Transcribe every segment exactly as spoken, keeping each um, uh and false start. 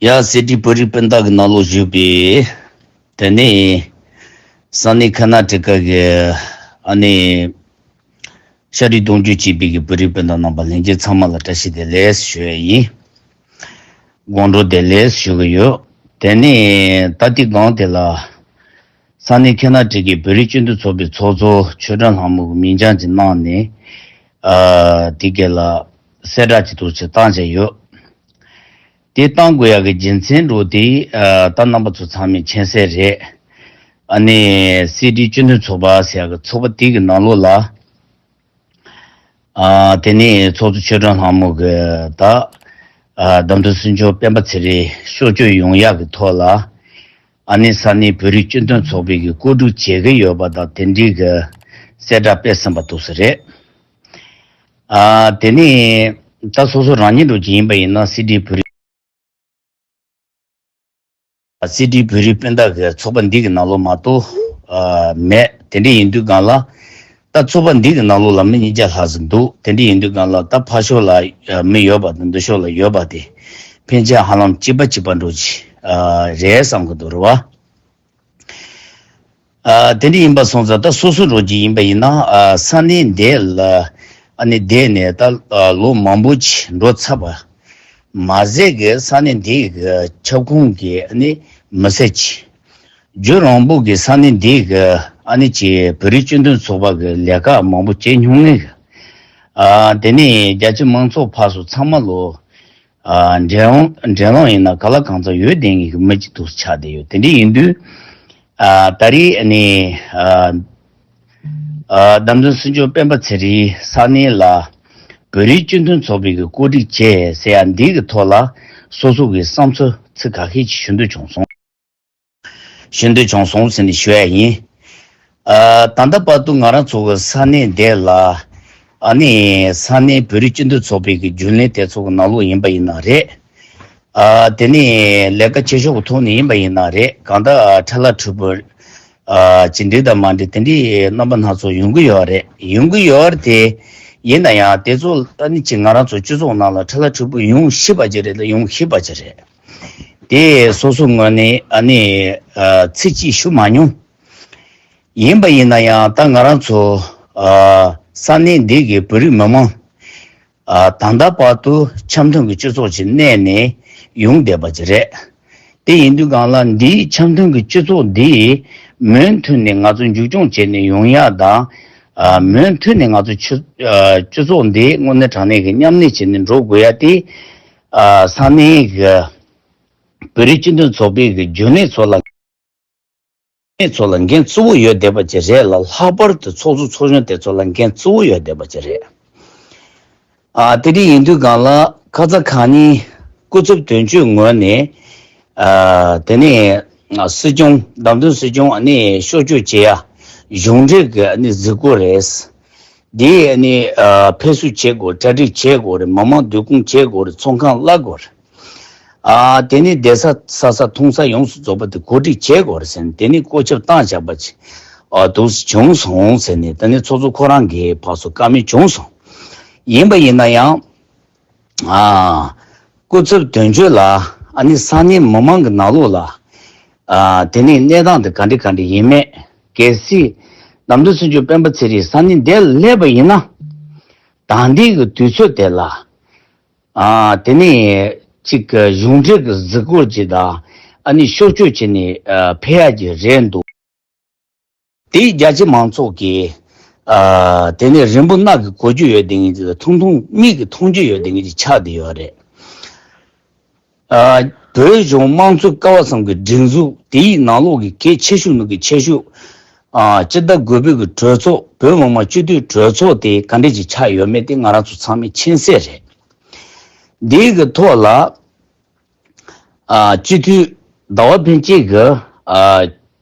ཡ། སི་ཌི་བོད་རིགས་སྤུན་ཟླ་གི་ནང་ལོགས་བཞུགས་པའི། དེ་ནས་ས་གནས་ཁ་ན་ཏི་ཀ་གི་ཨ་ནི་ཤ་རུས་གདུང་རྒྱུད་གཅིག་པའི་གི་བོད་རིགས་སྤུན་ཟླ་རྣམ་པ་ལྷན་རྒྱས་ཚང་མ་ལ་བཀྲ་ཤིས་བདེ་ལེགས་ཞུ་ཡ་ཡིན། དགོང་དྲོ་བདེ་ལེགས་ཞུ་གི་ཡོད། དེ་ནས་ད་ལྟའི་སྒང་དེ་ལ་ས་གནས་ཁ་ན་ཏི་ཀའི་བོད་རིགས་སྤྱི་མཐུན་ཚོགས་པའི་ཚོགས་གཙོ་ཆོས་སྒྲོན་ལྷ་མོ་གི་མིང་བྱང་ཅིག་གནང་ནས། ཨ། དེ་ག་ལ་གསལ་བསྒྲགས་ཅིག་ཏུ་ཅིག་བཏང་བྱས་ཡོད། དེ་བཏང་དགོས་ཡག་གི་རྒྱུ་མཚན་འདྲ་དེ། ཨ། ད་རྣམ་པ་ཚོ་ཚང་མས་མཁྱེན་གསལ་རེད། ཨ་ནི་སི་ཌི་སྤྱི་མཐུན་ཚོགས་པ་ཟེར་ཡག་གི་ཚོགས་པ་དེ་གི་ནང་ལོགས་ལ། ཨ། དེ་ནས་ཚོགས་གཙོ་ཆོས་སྒྲོན་ལྷ་མོ་གི་ད། ཨ། བདམས་ཐོན་སྲིད་སྐྱོང་སྤེན་པ་ཚེ་རིང་གཤོག་བཅོས་ཡོང་ཡག་གི་ཐོག་ལ། ཨ་ནི་ས་གནས་བོད་རིགས་སྤྱི་མཐུན་ཚོགས་པའི་གི་བཀོད་སྒྲིག་བྱེད་ཀྱི་ཡོད་པ་དང་དེ་འདྲའི་གི་གསལ་བསྒྲགས་སྤེལ་ཟིན་པ་འདུག་ས་རེད། ཨ། དེ་ནས་ད་སོ་སོ་རང་ཉིད་འདྲ་ཅིག་ཡིན་པ་ཡིན་ན་སི་ཌི་བོད་རིགས། སི་ཌི་བོད་རིགས་སྤུན་ཟླ་གི་ཚོགས་པ་འདི་གི་ནང་ལོགས་མ་གཏོགས། ཨ། མེད། དེ་འདྲ་ཡིན་དུས་སྒང་ལ། ད་ཚོགས་པ་འདི་གི་ནང་ལོགས་ལ་མི་ཉིས་བརྒྱ་ལྷག་ཙམ་འདུག་དེ་འདྲ་ཡིན་དུས་སྒང་ལ་ད་ཕར་ཕྱོགས་ལ་མི་ཡོད་པ་དང་འདི་ཕྱོགས་ལ་ཡོད་པ་དེ་ཕན་ཆད་ཧ་ལམ་གཅིག་པ་གཅིག་པ་འདྲ་ཅིག་ཨ། རེད་བསམ་གི་འདུག་རེད་བ། ཨ། དེ་འདྲ་ཡིན་པ་སོང་ཙང་ད་སོ་སོ་འདྲ་ཅིག་ཡིན་པ་ཡིན་ན། ཨ། ས་གནས་འདི་ལ་ཨ་ནི་བསྡད་ནས་ད། ཨ། ལོ་མང་པོ་ཅིག་འགྲོ་ཚར་བ་མ་ཟད་ཀྱི་ས་གནས་འདིའི་གི་ཁྱབ་ཁོངས་ཀྱི་ཨ་ནི་མི་སེར་ཅིག་རྒྱུན་རིང་པོ་གི་ས་གནས་འདིའི་གི་ཨ་ནི་ཅིག་བོད་རིགས་སྤྱི་མཐུན་ཚོགས་པ་གི་ལས་ཀ་མང་པོ་བྱེད་མྱོང་མཁན་གི། ཨ། དེ་ནས་རྒྱ་ཆེ་མང་ཚོགས་ཕར་ཚུར་ཚང་མ་ལོ། ཨ། འབྲེལ་ལམ་འབྲེལ་ལམ་ཡིན་ན་ག་ལ་གང་འཚམ་ཡོད་བསྡད་མཁན་གྱི་མི་གཅིག་ཏུ་ཆགས་བསྡད་ཡོད། དེ་འདྲ་ཡིན་དུས། ཨ། ད་རེས་ཨ་ནི། ཨ། ཨ། བདམས་ཐོན་སྲིད་སྐྱོང་སྤེན་པ་ཚེ་རིང་ས་གནས་ལ་བོད་རིགས་སྤྱི་མཐུན་ཚོགས་པའི་གི་བཀོད་སྒྲིག་བྱས་ཟེར་ཡ་འདི་གི་ཐོག་ལ་སོ་སོ་གི་བསམ་ཚུལ་ཚིག་ཁ་ཤས་ཅིག་ཞུ་འདོད་བྱུང་སོང་། ཞུ་འདོད་བྱུང་སོང་ཟེར་ནས་ཞུ་ཡ་ཡིན། ཨ། ད་ལྟ་བར་དུ་ང་རང་ཚོ་གི་ས་གནས་འདི་ལ་ཨ་ནི་ས་གནས་བོད་རིགས་སྤྱི་མཐུན་ཚོགས་པའི་གི་རྒྱུན་ལས་དེ་ཚོ་གི་ནང་ལོགས་ཡིན་པ་ཡིན་ན་རེད། ཨ། དེ་ནས་ལས་ཀ་བྱེད་ཕྱོགས་ཀྱི་ཐོག་ནས་ཡིན་པ་ཡིན་ན་རེད། གང་ལྟར་ཁྲ་ལ་ཕྲུ་གུ། ཨ། ཅི་འགྲིག་དང་མ་འགྲིག་དེ་འདྲའི་རྣམ་པ་སྣ་ཚོགས་ཡོང་གི་ཡོད་རེད། ཡོང་གི་ཡོད་རེད་དེ། ཡིན་ན་ཡང་དེ་ཚོ་ད་ནི་ཅིག་ང་རང་ཚོ་སྤྱི་ཚོགས་ནང་ལ་ཁྲ་ལ་ཕྲུ་གུ་ཡོང་སྲིད་པ་ཅིག་རེད་ལ་ཡོང་སྲིད་པ་ཅིག་རེད། དེ་སོ་སོ་ངོས་ནས་ཨ་ནི། ཨ། ཚིག་གཅིག་ཞུ་མ་མྱོང་། ཡིན་པ་ཡིན་ན་ཡང་ད་ང་རང་ཚོ། ཨ། ས་གནས་འདི་གི་བོད་རིགས་མི་མང་། ཨ། ད་ལྟ་བར་དུ་འཆམ་མཐུན་གྱི་སྤྱི་ཚོགས་ཅིག་གནས་ནས་ཡོང་བསྡད་པ་ཅིག་རེད། དེ་ཡིན་དུས་སྒང་ལ་འདིའི་འཆམ་མཐུན་གྱི་སྤྱི་ཚོགས་འདིས་མུ་མཐུད་ནས་ང་ཚོ་མཇུག་སྐྱོང་བྱས་ནས་ཡོང་ཡ་དང་། ཨ། མུ་མཐུད་ནས་ང་ཚོ་ཆུ། ཨ། སྤྱི་ཚོགས་འདི་དངོས་གནས་དྲང་གནས་ཀྱི་མཉམ་གནས་བྱས་ནས་འགྲོ་དགོས་ཡ་དེ། ཨ། ས་གནས་ཀྱི་བོད་རིགས་སྤྱི་མཐུན་ཚོགས་པའི་གི་རྒྱུན་ལས་ཚོ་ལ། ཚོ་ལ་འགན་གཙོ་བོ་ཡོད་བསྡད་པ་ཅིག་རེད་ལ། ལྷག་པར་དུ་ཚོགས་གཙོ་ཚོགས་གཞོན་དེ་ཚོ་ལ་འགན་གཙོ་བོ་ཡོད་བསྡད་པ་ཅིག་རེད། ཨ། དེ་འདྲ་ཡིན་དུས་སྒང་ལ་ཁ་ས་ཁ་ཉིན་སྐུ་ཚབ་དོན་གཅོད་ངོས་ནས། ཨ། དེ་ནས་སྲིད་སྐྱོང་བདམས་ཐོན་སྲིད་སྐྱོང་ཨ་ནི་གཤོག་བཅོས་བྱེད་ཡ་གཞུང་འབྲེལ་གྱི་ཨ་ནི་གཟིགས་སྐོར་རེད། འདི་ཨ་ནི། ཨ། ཕེབས་བསུ་བྱེད་དགོས། གྲ་སྒྲིག་བྱེད་དགོས་རེད། མི་མང་བསྡུ་སྐོང་བྱེད་དགོས་རེད། ཚོགས་ཁང་གླ་དགོས་རེད། ཨ། དེ་ནི་བསྡད་ས་ཟ་ས་འཐུང་ས་ཡོངས་སུ་རྫོགས་པ་དེ་གོ་སྒྲིག་བྱེད་དགོས་རེད་ཟེར་ནས་དེ་ནི་བཀོད་ཁྱབ་བཏང་བཞག་པ་ཅིག་ཨ། འདུག་སེ་བྱུང་སོང་ཟེར་ནས་དེ་ནི་ཚོགས་གཙོ་ཁོ་རང་གིས་ཕར་ཚུར་བཀའ་མོལ་བྱུང་སོང་། ཡིན་པ་ཡིན་ན་ཡང་། ཨ། སྐུ་ཚབ་དོན་གཅོད་ལ་ཨ་ནི་ས་གནས་མི་མང་གི་ནང་ལོགས་ལ། ཨ། དེ་ནི་གནས་སྟངས་དེ་ག་འདྲ་ག་འདྲ་ཡིན་མེད། གལ་སྲིད་བདམས་ཐོན་སྲིད་སྐྱོང་སྤེན་པ་ཚེ་རིང་ས་གནས་འདིར་སླེབས་པ་ཡིན་ན། ད་ལྟའི་གི་དུས་ཚོད་དེ་ལ། ཨ། དེ་ནས་གཅིག་གི་གཞུང་འབྲེལ་གྱི་གཟིགས་སྐོར་ཅིག་དང་ཨ་ནི་གཤོག་བཅོས་བྱས་ནས། ཨ། ཕེབས་ཡ་ཅིག་རེད་འདུག་དེའི་རྒྱ་ཆེ་མང་ཚོགས་ཀྱིས། ཨ། དེ་ནས་རིན་པོ་ནག་གི་གོ་རྒྱུ་ཡོད་དེ་ངེས་ཀྱི་ཐུང་ཐུང་མིག་གིས་མཐོང་རྒྱུ་ཡོད་དེ་ངེས་ཀྱི་ཆགས་བསྡད་ཡོད་རེད། ཨ། བོད་གཞུང་དམངས་གཙོའི་སྐལ་བ་བཟང་གི་སྒྲིག་འཛུགས་དེའི་ནང་ལོགས་ཀྱི་གལ་ཆེ་ཤོས་ནང་གི་ཆེ་ཤོས། ཨ། སྤྱི་ཟླ་དགུ་པའི་གི་གྲོས་ཚོགས། བོད་མི་མང་སྤྱི་འཐུས་གྲོས་ཚོགས་དེ་ག་འདྲ་ཅིག་ཆགས་ཡོད་མེད་དེ་ང་རང་ཚོ་ཚང་མས་མཁྱེན་གསལ་རེད། འདིའི་གི་ཐོག་ལ། ཨ། སྤྱི་འཐུས་ཟླ་བ་ཕན་སྐྱིད་ཀྱིས། ཨ།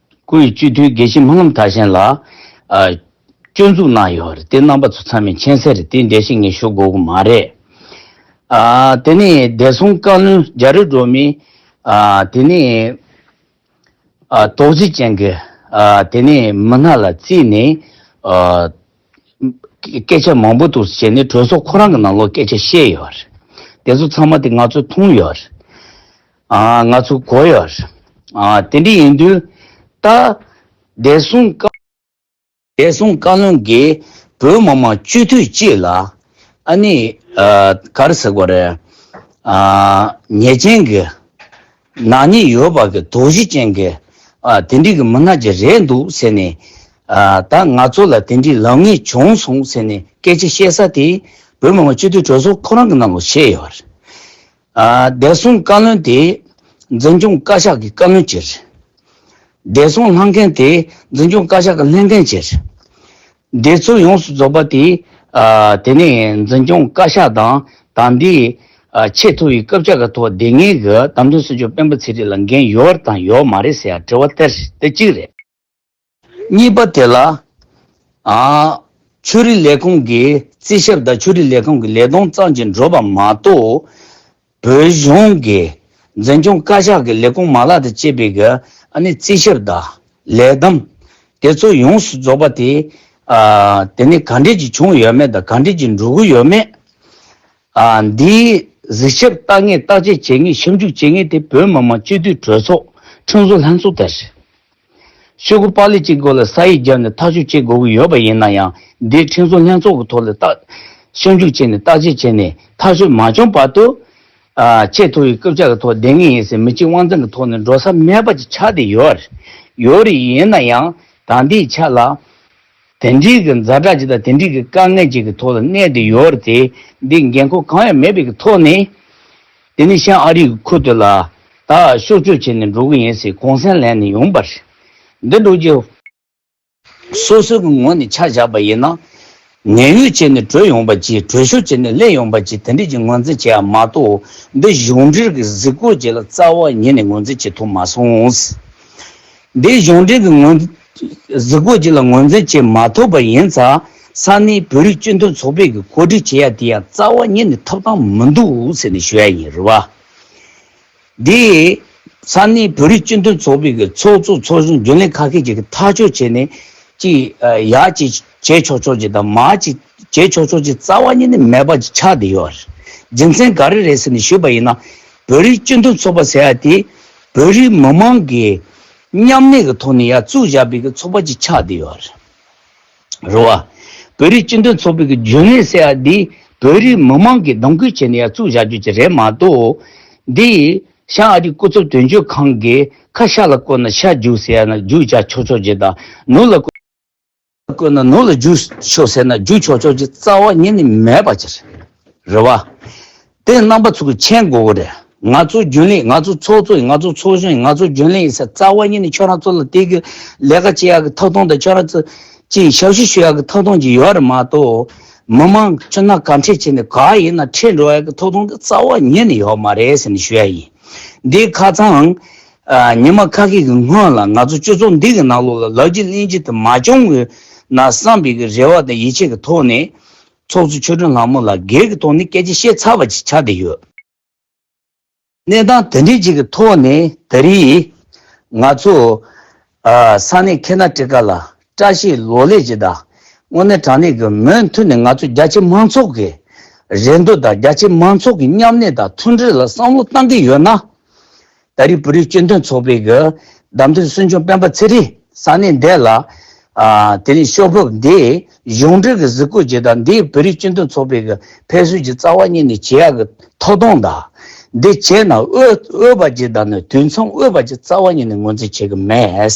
སྐུའི་སྤྱི་འཐུས་དགེ་བཤེས་སྨོན་ལམ་མཐར་ཕྱིན་ལ། ཨ། སྐྱོན་འཛུགས་གནང་ཡོད་རེད། དེ་རྣམ་པ་ཚོ་ཚང་མས་མཁྱེན་གསལ་རེད། དེ་འགྲེལ་བཤད་ངས་ཞུ་དགོས་ཀྱི་མ་རེད། ཨ། དེ་ནས་བདེ་སྲུང་བཀའ་བློན་རྒྱ་རི་སྒྲོལ་མས། ཨ། དེ་ནས། ཨ། དོགས་གཞི་ཅན་གྱི། ཨ། དེ་ནས་མི་སྣ་ལ་བརྩིས་ནས། ཨ། སྐད་ཆ་མང་པོ་འདུག་བྱས་ནས་གྲོས་ཚོགས་ཁོ་རང་གི་ནང་ལོགས་སྐད་ཆ་བཤད་ཡོད་རེད། དེ་ཚོ་ཚང་མ་དེ་ང་ཚོས་མཐོང་ཡོད་རེད། ཨ་ང་ཚོ་གོ་ཡོད། ཨ་དེ་འདྲ་ཡིན་དུས་ད་བདེ་སྲུང་བཀའ་བདེ་སྲུང་བཀའ་བློན་གྱིས་བོད་མི་མང་སྤྱི་འཐུས་གཅིག་ལ་ཨ་ནི་ཨ་ག་རེ་ཟེར་དགོས་རེད། ཨ་ཉེས་ཅན་གྱི་ནག་ཉེས་ཡོད་པ་གི་དོགས་གཞི་ཅན་གྱི་ཨ་དེ་འདྲའི་གི་མི་སྣ་ཅིག་རེད་འདུག་ཟེར་ནས། ཨ་ད་ང་ཚོ་ལ་དེ་འདྲའི་ལབ་མཁན་བྱུང་སོང་ཟེར་ནས་སྐད་ཆ་བཤད་ས་དེ་བོད་མི་མང་སྤྱི་འཐུས་གྲོས་ཚོགས་ཁོ་རང་གི་ནང་ལ་བཤད་ཡོད་རེད། ཨ་བདེ་སྲུང་བཀའ་བློན་དེ་འཛིན་སྐྱོང་བཀའ་ཤག་གི་བཀའ་བློན་ཅིག་རེད། བདེ་སྲུང་ལྷན་ཁང་དེ་འཛིན་སྐྱོང་བཀའ་ཤག་གི་ལྷན་ཁང་ཅིག་རེད། འདི་ཚོ་ཡོངས་སུ་རྫོགས་པ་དེ་ཨ་དེ་ནས་འཛིན་སྐྱོང་བཀའ་ཤག་དང་ད་འདི་ཨ་ཆེས་མཐོ་བའི་སྐུ་ཕྱྭ་གི་ཐོག་བསྡད་མཁན་གྱི་བདམས་ཐོན་སྲིད་སྐྱོང་སྤེན་པ་ཚེ་རིང་ལ་འགན་ཡོད་དང་ཡོད་མ་རེད་ཟེར་ཡ་དྲི་བ་དེ་དེ་གཅིག་རེད། གཉིས་པ་དེ་ལ་ཨ་ཆོས་རིག་ལས་ཁུངས་ཀྱི་རྩིས་ཞིབ་དང་ཆོས་རིག་ལས་ཁུངས་ཀྱི་ལས་དོན་ཙམ་གྱིས་འགྲོ་བ་མ་གཏོགས། བོད་གཞུང་གི་འཛིན་སྐྱོང་བཀའ་ཤག་གི་ལས་ཁུངས་མ་ལག་དང་བཅས་པའི་གི་ཨ་ནི་རྩིས་ཞིབ་དང་ལས་བསྡོམས་དེ་ཚོ་ཡོངས་སུ་རྫོགས་པ་དེ་ཨ་དེ་ནི་ག་འདྲས་ཀྱི་བྱུང་ཡོད་མེད་དང་ག་འདྲས་ཀྱི་འགྲོ་གི་ཡོད་མེད། ཨ་འདིའི་གཟིགས་ཞིབ་ལྟ་ངེས་བརྟག་དཔྱད་བྱེད་ངེས་ཞིབ་འཇུག་བྱེད་ངེས་དེ་བོད་མི་མང་སྤྱི་འཐུས་གྲོས་ཚོགས་ཁྲིམས་བཟོ་ལྷན་ཚོགས་དེ་རེད། ཤོག་གུ་པག་ལེབ་གཅིག་སྒང་ལ་ས་ཡིག་བརྒྱབ་ནས་ཐག་གཅོད་བྱེད་དགོས་ཀྱི་ཡོད་པ་ཡིན་ན་ཡང་འདིའི་ཁྲིམས་བཟོ་ལྷན་ཚོགས་ཀྱི་ཐོག་ལ་བརྟག་ཞིབ་འཇུག་བྱས་ནས་བརྟག་དཔྱད་བྱས་ནས་ཐག་གཅོད་མ་བྱུང་བར་དུ་ཨ་ཆེས་མཐོ་བའི་སྐུ་ཕྱྭ་གི་ཐོག་བསྡད་ངེས་ཡིན་ཟེར་མི་གཅིག་དབང་འཛིན་གྱི་ཐོག་ནས་འགྲོ་ས་མེད་པ་ཅིག་ཆགས་བསྡད་ཡོད་རེད། ཡོད་རེད། ཡིན་ན་ཡང་ད་ལྟའི་ཆ་ལ་དེ་འདྲའི་གི་ཛ་དྲག་ཅིག་དང་དེ་འདྲའི་གི་དཀའ་ངལ་ཅིག་གི་ཐོག་ལ་གནས་བསྡད་ཡོད་རེད་དེ། འདི་འགན་ཁུར་གང་ཡང་མེད་པའི་གི་ཐོག་ནས། དེ་ནི་ཤང་ཨ་རིའི་ཁུལ་དེ་ལ་ད་ཕྱོགས་བསྐྱོད་བྱས་ནས་འགྲོ་གི་ཡིན་ཟེར་གུང་སེང་ལེན་ནས་ཡོང་པ་རེད། འདི་འགྲོ་རྒྱུ་སོ་སོའི་གི་ངོས་ནས་ཆ་བཞག་པ་ཡིན་ན། ངན་གཡོ་བྱས་ནས་བྲོས་ཡོང་པ་ཅིག་གྲོས་ཤོག་བྱས་ནས་སླེབས་ཡོང་པ་ཅིག་དེ་འདྲས་ཀྱི་ངོས་འཛིན་བྱེད་ཡ་མ་གཏོགས། འདི་གཞུང་འབྲེལ་གྱི་གཟིགས་སྐོར་ཅིག་ལ་རྩ་བ་ཉིད་ནས་ངོས་འཛིན་བྱེད་ཐུབ་མ་སོང་། འདི་གཞུང་འབྲེལ་གྱི་ངོས་གཟིགས་སྐོར་ཅིག་ལ་ངོས་འཛིན་བྱེད་མ་ཐུབ་པ་ཡིན་ཙང་། ས་གནས་བོད་རིགས་སྤྱི་མཐུན་ཚོགས་པའི་གི་གོ་སྒྲིག་བྱེད་ཡ་དེ་ཡང་རྩ་བ་ཉིད་ནས་ཐོབ་ཐང་མི་འདུག་ཟེར་ནས་ཞུ་ཡ་ཡིན། རེད་བ། འདི་ས་གནས་བོད་རིགས་སྤྱི་མཐུན་ཚོགས་པའི་གི་ཚོགས་གཙོ་ཚོགས་གཞོན་རྒྱུན་ལས་ཁ་ཤས་ཀྱིས་ཐག་གཅོད་བྱས་ནས་ཅིག་ཡག་ཅིག་བྱེད་ཆོག་ཆོག་ཅིག་དང་མང་ཅིག་བྱེད་ཆོག་ཆོག་ཅིག་རྩ་བ་ཉིད་ནས་མེད་པ་ཅིག་ཆགས་བསྡད་ཡོད་རེད། རྒྱུ་མཚན་ག་རེ་རེད་ཟེར་ནས་ཞུས་པ་ཡིན་ན། བོད་རིགས་སྤྱི་མཐུན་ཚོགས་པ་ཟེར་ཡ་དེ་བོད་རིགས་མི་མང་གི་མཉམ་གནས་ཀྱི་ཐོག་ནས་ཡར་བཙུགས་བཞག་པའི་གི་ཚོགས་པ་ཅིག་ཆགས་བསྡད་ཡོད་རེད། རེད་བ། བོད་རིགས་སྤྱི་མཐུན་ཚོགས་པའི་གི་རྒྱུན་ལས་ཟེར་ཡ་འདི་བོད་རིགས་མི་མང་གིས་གདམ་འཁོས་བྱས་ནས་ཡར་བཙུགས་བཞག་རྒྱུ་ཅིག་རེད་མ་གཏོགས། འདི་ཤང་ཨ་རིའི་སྐུ་ཚབ་དོན་གཅོད་ཁང་གིས་ཁ་ཤ་ལ་བསྐོར་ན་ཤ་རྒྱུགས་ཟེར་ཡ་ན་རྒྱུགས་བྱ་ཆོག་ཆོག་ཅིག་དང་། ནོར་ལ་བསྐོར་ན་ནོར་ལ་རྒྱུགས་ཆོག་ཟེར་ན་རྒྱུགས་ཆོག་ཆོག་ཅིག་རྩ་བ་ཉིད་ནས་མེད་པ་ཅིག་རེད། རེད་བ། དེ་རྣམ་པ་ཚོ་གིས་མཁྱེན་དགོས་ཀྱི་རེད། ང་ཚོ་རྒྱུན་ལས་ང་ཚོ་ཚོགས་གཙོ་ཡིན། ང་ཚོ་ཚོགས་གཞོན་ཡིན། ང་ཚོ་རྒྱུན་ལས་ཡིན་ཟེར་རྩ་བ་ཉིད་ནས་ཁྱོད་རང་ཚོ་ལ་དེ་གི་ལས་ཀ་བྱེད་ཡག་གི་ཐོབ་ཐང་དང་ཁྱོད་རང་ཚོ་ཅིག་ཞབས་ཞུ་ཞུ་ཡག་གི་ཐོབ་ཐང་ཅིག་ཡོད་རེད་མ་གཏོགས། མི་མང་ཁྱོད་རྣམས་ག་འཁྲིད་བྱས་ནས་ག་ཡིན་ན་ཁྲིད་འགྲོ་ཡག་གི་ཐོབ་ཐང་དེ་རྩ་བ་ཉིད་ནས་ཡོད་མ་རེད་ཟེར་ནས་ཞུ་ཡ་ཡིན། འདི་ཁ་སང་ཨ་ཉི་མ་ཁ་ཤས་ཀྱི་སྔོན་ལ་ང་ཚོ་སྤྱི་ཚོགས་འདི་གི་ནང་ལོགས་ལ་ལབ་རྒྱུ་གླེང་རྒྱུ་དེ་མ་བྱུང་བའི་ན་བསམ་པའི་གི་རེ་བ་དང་ཡིད་ཆེས་ཀྱི་ཐོག་ནས། ཚོགས་གཙོ་ཆོས་སྒྲོན་ལྷ་མོ་ལགས་སྒེར་གྱི་ཐོག་ནས་སྐད་ཆ་བཤད་ཚར་བ་ཅིག་ཆགས་བསྡད་ཡོད། གནས་སྟངས་དེ་འདྲའི་ཅིག་གི་ཐོག་ནས་ད་རེས་ང་ཚོ་ཨ་ས་གནས་ཁེ་ན་ཊི་ཀ་ལ་བཀྲ་ཤིས་ལོ་ལེགས་ཅིག་དང་། དངོས་གནས་དྲང་གནས་ཀྱི་མུ་མཐུད་ནས་ང་ཚོ་རྒྱ་ཆེ་མང་ཚོགས་ཀྱི་རེ་འདུན་དང་། རྒྱ་ཆེ་མང་ཚོགས་ཀྱི་མཉམ་གནས་དང་མཐུན་སྒྲིལ་ལ་བསམ་བློ་བཏང་གི་ཡོད་ན། ད་རེས་བོད་རིགས་སྤྱི་མཐུན་ཚོགས་པའི་གི་བདམས་ཐོན་སྲིད་སྐྱོང་སྤེན་པ་ཚེ་རིང་ས་གནས་འདི་ལ་ཨ་དེ་ནས་ཤོག་ཕོར་འདི་གཞུང་འབྲེལ་གྱི་གཟིགས་སྐོར་བྱེད་སྟངས་འདི་བོད་རིགས་སྤྱི་མཐུན་ཚོགས་པའི་གི་ཕེབས་བསུ་ཅིག་རྩ་བ་ཉིད་ནས་བྱེད་ཡག་གི་ཐོབ་ཐང་དང་། འདི་བྱས་ན་འོས་འོས་པ་ཅིག་དང་ནི་དུས་མཚམས་འོས་པ་ཅིག་རྩ་བ་ཉིད་ནས་ངོས་འཛིན་བྱེད་གི་མེད།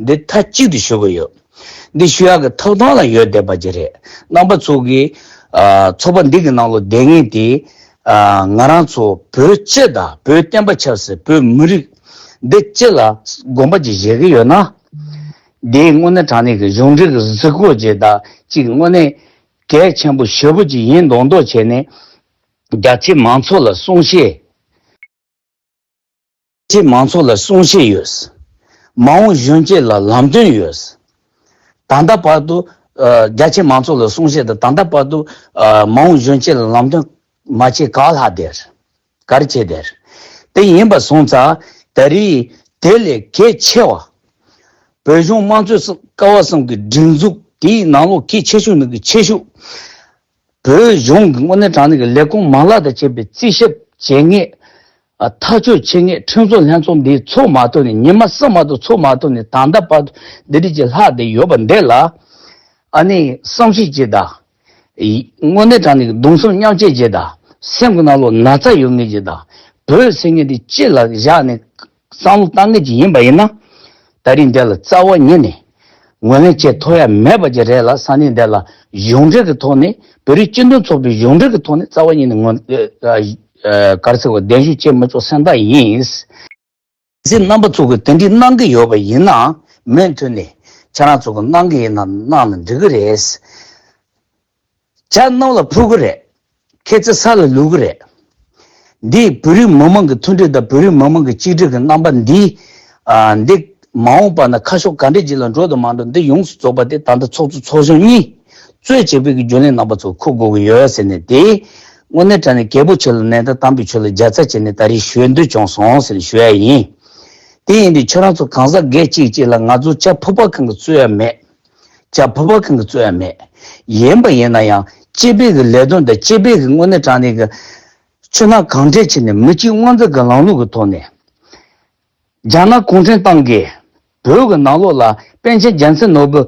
འདི་མཐའ་གཅིག་ཏུ་ཞུ་གི་ཡོད། འདི་ཞུ་ཡག་གི་ཐོབ་ཐང་ལ་ཡོད་བསྡད་པ་ཅིག་རེད། རྣམ་པ་ཚོ་གིས་ཨ་ཚོགས་པ་འདི་གི་ནང་ལོགས་བསྡད་མཁན་དེ་ཨ་ང་རང་ཚོ་བོད་སྤྱི་དང་བོད་བསྟན་པ་ཆབ་སྲིད། བོད་མི་རིགས་འདི་སྤྱི་ལ་དགོངས་པ་ཅིག་བཞེས་གི་ཡོད་ན། འདི་དངོས་གནས་དྲང་གནས་ཀྱི་གཞུང་འབྲེལ་གྱི་གཟིགས་སྐོར་ཅིག་དང་ཅིག་དངོས་གནས་གལ་ཆེན་པོ་ཞེ་པོ་ཅིག་ཡིན་མདོག་མདོག་བྱས་ནས། རྒྱ་ཆེ་མང་ཚོགས་ལ་གསུང་བཤད། ཆེ་མང་ཚོགས་ལ་གསུང་བཤད་ཡོད། མ་འོངས་གཞོན་སྐྱེས་ལ་ལམ་སྟོན་ཡོད། ད་ལྟ་བར་དུ་ཨ་རྒྱ་ཆེ་མང་ཚོགས་ལ་གསུང་བཤད་དང་། ད་ལྟ་བར་དུ་ཨ་མ་འོངས་གཞོན་སྐྱེས་ལ་ལམ་སྟོན་མ་བྱས་ག་ལྷག་བསྡད། ག་རེ་བྱས་བསྡད། དེ་ཡིན་པ་སོང་ཙང་ད་རེས་དེ་ལས་གལ་ཆེ་བ། བོད་གཞུང་དམངས་གཙོའི་ཀ་བ་གསུམ་གྱི་སྒྲིག་འཛུགས་དེའི་ནང་ལོགས་གལ་ཆེ་ཤོས་ནང་གི་ཆེ་ཤོས། བོད་གཞུང་གི་དངོས་གནས་དྲང་གནས་ཀྱི་ལས་ཁུངས་མ་ལག་དང་བཅས་པའི་རྩིས་ཞིབ་བྱེད་མཁན། ཨ། ཐག་གཅོད་བྱེད་མཁན་ཁྲིམས་བཟོ་ལྷན་ཚོགས་འདིའི་ཚོགས་མ་ཐུབ་ནས་ཉི་མ་གསུམ་མ་གཏོགས་ཚོགས་མ་ཐུབ་ནས་ད་ལྟ་བར་དུ་འདི་འདྲ་ཅིག་ལྷག་བསྡད་ཡོད་པ་འདི་ལ། ཨ་ནི་བསམ་ཤེས་ཅིག་དང་། དངོས་གནས་དྲང་གནས་ཀྱི་གདུང་སེམས་མཉམ་སྐྱེད་ཅིག་དང་། སེམས་ཀྱི་ནང་ལོགས་ན་ཚ་ཡོད་མཁན་ཅིག་དང་། བོད་ཟེར་མཁན་དེ་ཕྱི་ལ་བཞག་ནས་བསམ་བློ་བཏང་མཁན་ཅིག་ཡིན་པ་ཡིན་ན། ད་རིང་འདི་ལ་རྩ་བ་ཉིད་ནས་ངོས་ལེན་བྱེད་ཐུབ་ཡ་མེད་པ་ཅིག་རེད་ལ། ས་གནས་འདི་ལ་གཞུང་འབྲེལ་གྱི་ཐོག་ནས། བོད་རིགས་སྤྱི་མཐུན་ཚོགས་པའི་གཞུང་འབྲེལ་གྱི་ཐོག་ནས་རྩ་བ་ཉིད་ནས་ངོས། ཨ། ཨ། ག་རེ་ཟེར་བ། གདན་ཞུ་བྱེད་མི་ཆོག་སེམས་ཐག་ཡིན། གལ་སྲིད་རྣམ་པ་ཚོ་གིས་དེ་འདྲའི་གནང་གི་ཡོད་པ་ཡིན་ན། མུ་མཐུད་ནས་ཁྱེད་རང་ཚོ་གིས་གནང་གི་ཡིན་ན་གནང་ན་འགྲིག་གི་རེད། ཇ་གནམ་ལ་ཕུབ་ཀྱི་རེད། མཁལ་རྩེ་ས་ལ་ལུག་གི་རེད། འདི་བོད་རིགས་མི་མང་གི་མཐུན་སྒྲིལ་དང་བོད་རིགས་མི་མང་གི་གཅིག་སྒྲིལ་གྱི་རྣམ་པ་འདི། ཨ། འདི་མ་འོངས་པ་ན་ཁ་ཕྱོགས་ག་འདྲ་ཅིག་ལ་འགྲོ་དང་མ་འགྲོ། འདི་ཡོངས་སུ་རྫོགས་པ་དེ་ད་ལྟ་ཚོགས་གཙོ་ཚོགས་གཞོན་གཉིས་གཙོས་བྱས་པའི་གི་རྒྱུན་ལས་རྣམ་པ་ཚོ་འཁུར་དགོས་ཀྱི་ཡོད་ཟེར་ནས། དེ་དངོས་གནས་དྲང་གནས་རྒྱལ་པོ་ཁྱོད་ལ་ནན་ཏན་དམ་པའི་ཆོས་ལ་རྒྱལ་ཚ་བྱས་ནས་ད་རེས་ཞུ་འདོད་བྱུང་སོང་ཟེར་ནས་ཞུ་ཡ་ཡིན། དེ་ཡིན་དུས་ཁྱོད་རང་ཚོ་གང་ཟག་སྒེར་གཅིག་གཅིག་ལ་ང་ཚོ་ཇ་ཕུབ་པ་གང་གི་རྩོད་ཡ་མེད། ཇ་ཕུབ་པ་གང་གི་རྩོད་ཡ་མེད། ཡིན་པ་ཡིན་ན་ཡང་སྤྱི་པའི་གི་ལས་དོན་དང་སྤྱི་པའི་གི་དངོས་གནས་དྲང་གནས་གི་ཕྱི་ནང་གང་འདྲ་བྱས་ནས་མི་གཅིག་དབང་འཛིན་གི་ལམ་ལུགས་གི་ཐོག་ནས། རྒྱ་ནག་གུང་ཁྲན་ཏང་གིས་བོད་ཀྱི་ནང་ལོགས་ལ་པཎ་ཆེན་རྒྱལ་མཚན་ནོར་བུ་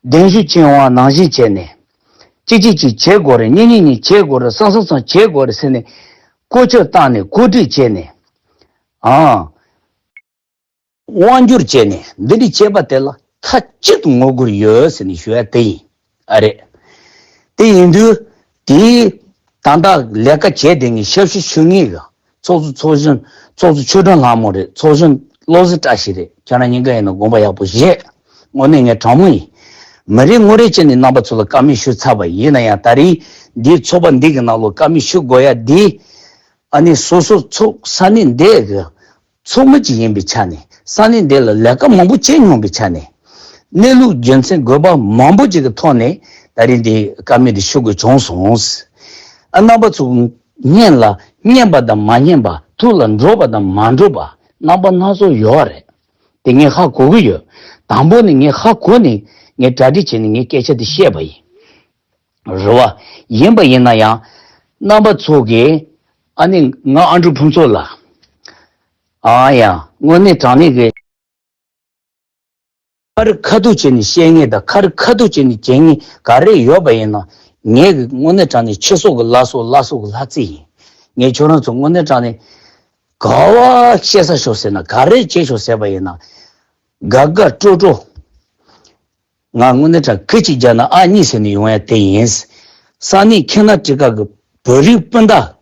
གདན་ཞུ་བྱེད་འོང་བ་ནང་བཞིན་བྱས་ནས། གཅིག་གཅིག་གཅིག་བྱེད་དགོས་རེད། གཉིས་གཉིས་གཉིས་བྱེད་དགོས་རེད། གསུམ་གསུམ་གསུམ་བྱེད་དགོས་རེད་ཟེར་ནས་བཀོལ་སྤྱོད་བཏང་ནས། བཀོད་སྒྲིག་བྱས་ནས། ཨང་། དབང་བསྒྱུར་བྱས་ནས་འདི་འདྲ་བྱས་པ་དེ་ལ་མཐའ་གཅིག་ཏུ་ངོ་རྒོལ་ཡོད་ཟེར་ནས་ཞུ་ཡ་དེ་ཡིན། ཨ་རེད། དེ་ཡིན་དུས་དེའི་ད་ལྟ་ལས་ཀ་བྱས་བསྡད་མཁན་ཞབས་ཞུ་ཞུ་མཁན་གྱི་ཚོགས་གཙོ་ཚོགས་གཞོན། ཚོགས་གཙོ་ཆོས་སྒྲོན་ལྷ་མོ་རེད། ཚོགས་གཞོན་བློ་གཟི་བཀྲ་ཤིས་རེད། ཁྱེད་རང་གཉིས་ཀ་ཡིན་ན་དགོངས་པ་ཡག་པོ་བཞེས། དངོས་གནས་ངས་དྲང་མོ་ཡིན། མི་རེ་ངོ་རེ་བྱས་ནས་རྣམ་པ་ཚོ་ལ་བཀའ་མོལ་ཞུ་ཚར་བ་ཡིན་ན་ཡང་། ད་རེས་འདིའི་ཚོགས་པ་འདི་གི་ནང་ལོགས་བཀའ་མོལ་ཞུ་དགོས་ཡ་འདི། ཨ་ནི་སོ་སོ་ཚོགས། ས་གནས་འདི་གི་ཚོགས་མི་ཅིག་ཡིན་པའི་ཆ་ནས། ས་གནས་འདི་ལ་ལས་ཀ་མང་པོ་བྱས་མྱོང་པའི་ཆ་ནས། གནས་ལུགས་རྒྱུ་མཚན་དགོས་པ་མང་པོ་ཅིག་གི་ཐོག་ནས་ད་རིང་འདི་བཀའ་མོལ་འདི་ཞུ་དགོས་བྱུང་སོང་། ཨ། རྣམ་པ་ཚོ་སྙན་ལ་སྙན་པ་དང་མ་སྙན་པ། ཐུགས་ལ་འགྲོ་བ་དང་མ་འགྲོ་བ་རྣམ་པ་སྣ་ཚོགས་ཡོད་རེད། དེ་ངས་ཧ་གོ་གི་ཡོད། དང་པོ་ནས་ངས་ཧ་གོ་ནས་ངས་གྲ་སྒྲིག་བྱས་ནས་ངས་སྐད་ཆ་འདི་བཤད་པ་ཡིན། རེད་བ། ཡིན་པ་ཡིན་ན་ཡང་། རྣམ་པ་ཚོ་གིས། ཨ་ནི་ང་ཨ་འབྲུག་ཕུན་ཚོགས་ལ། ཨ་ཡ། དངོས་གནས་དྲང་གནས་ཀྱི། ཁ་རི་ཁ་ཐུག་བྱས་ནས་བཤད་མཁན་དང་། ཁ་རི་ཁ་ཐུག་བྱས་ནས་བྱེད་མཁན་ག་རེ་ཡོད་པ་ཡིན་ན། ངས་གི་དངོས་གནས་དྲང་གནས་ཆོས་ཚོགས་ཀྱི་བླ་སྲོག། བླ་སྲོག་གི་ལྷ་རྩེ་ཡིན། ངས་ཁྱོད་རང་ཚོ་དངོས་གནས་དྲང་གནས་ག་བ་བཤད་ས་ཤོག་ཟེར་ན། ག་རེ་བྱེད་ཤོག་ཟེར་བ་ཡིན་ན། དགའ་དགའ་སྤྲོ་སྤྲོ། ང་དངོས་གནས་དྲང་གི་གཅིག་རྒྱག་ན་ཨ་གཉིས་ཟེར་ནས་ཡོང་ཡ་དེ་ཡིན། ས་གནས་ཁེ་ན་ཊི་ཀ་གི་བོད་རིགས་སྤུན་ཟླ།